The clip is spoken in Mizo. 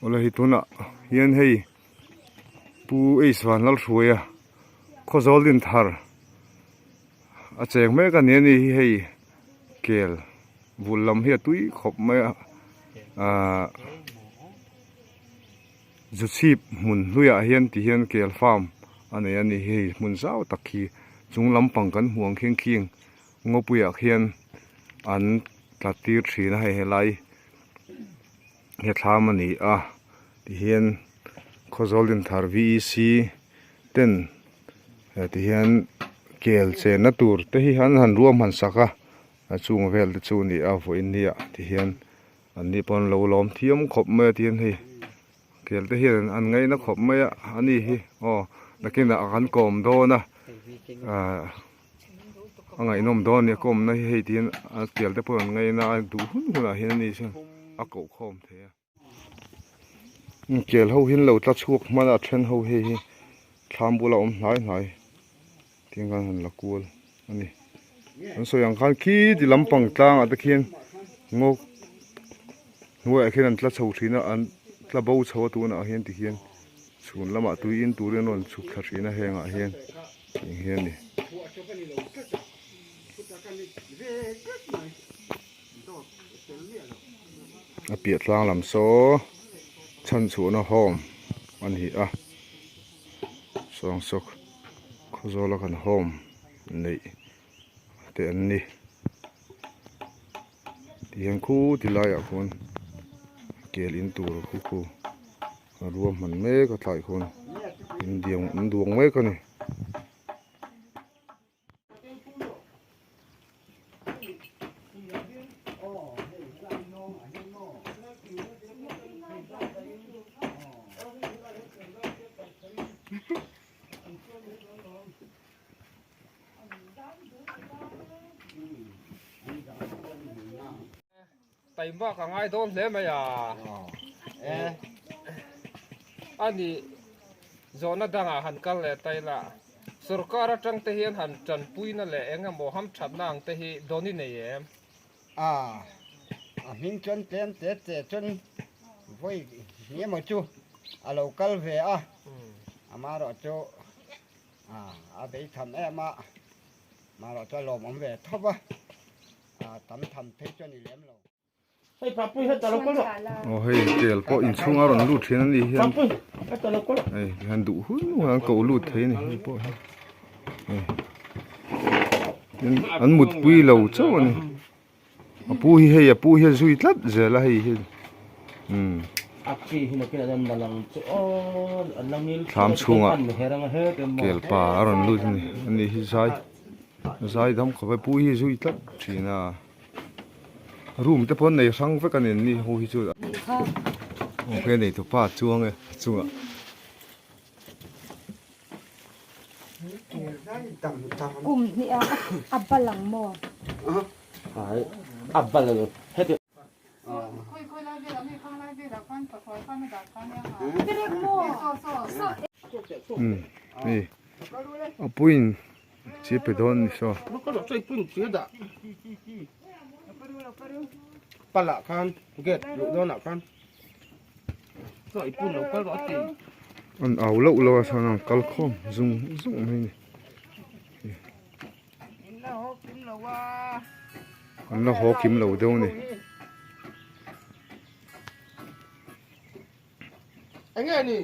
Awle hei tunah hian hei Pu H Vanlalhruaia Khawzawl Dinthar a cheng mek a ni a ni hi hei kel vul lam hi a tui khawp mai a ahh zu chhip hmun hluiah hian ti hian kel farm a nei a ni hi hei hmun zau tak hi chung lampang kan hmuh ang khian khing ngawpuiah khian an tla tir thin a hei helai he thlam a ni a tihian Khawzawl Dinthar V E C ten tihian kel chenna tur te hi an han ruahman sak a a chung vel te chu a ni a vawiin nia tihian an ni pawh an lo lawm thiam khawp mai a tihian hei kel te hian an ngaina khawp mai a ani hi aw nakinah kan kawm dawn a ahh. A ngaihnawm dawn a ni a kawmna hi hei tiin a kel te pawh an ngaina a duh hun hunah hian ani chuan a koh khawm thei a. Kel ho hi an lo tla chhuak hman a a then ho hei hi thlam bula awm hnai hnai tiang khan han la kual a ni. An sawi ang khan khi ti lampang tlangah te khian ngaw hnuaiah khian an tla chho thin a an tla bo chho a tunah hian tikhian chhun lamah tui in turin an rawn chhuk thla thin a hengah hian. Eng hi a ni. A piah tlang lam saw chhanchhuahna home a ni a sawng sawk khawzawla kan home neih te an ni tihian khu ti laiah khuan kel in tur khu khu. A ruahman mek a tlai khawn in diang an duang mek a ni. Taima ka ngai dawn hle mai a. A ni zawhna dangah han kal leh ta ila, sorkar atang te hian han tanpuina leh eng emaw hamthatna ang te hi dawn i nei em? A, a hming chuan tlem te te chuan vawi hnih emaw chu a lo kal ve a, amaherawhchu a beitham em a, amaherawhchu a lawmawm ve tho va. A tam tham phei chu a ni lem lo. Hei Papui heta lo kal rawh. Aw hei tel pawh inchhung a rawn lut thin a ni hian. Papui heta lo kal rawh. Hei hian duh hun hun an ko lut thei a ni hei pawh hi. Hei tin an mutpui lo chauh a ni. A pu hi hei a pu hi a zui tlat zel a hei hi umm. Thlam chhungah kel pa a rawn lut a ni ani hi zai. Zai dam khawp e pu hi zui tlat thin a room te pawh an nei hrang vek a ni an ni ho hi chu aw he nei tupa a chuang e a chungah. Kum hnih ah a bal ang maw? A bal ang heti. Umm hei a puiin Chi pe dawn ni saw. Pala khan gate luh dawnah khan chaw i pun lo kal rawh a ti. An au loh lo a chuan an kal khawm zung zung mai a ni. An la haw kim lo deuh a ni. Enge ni?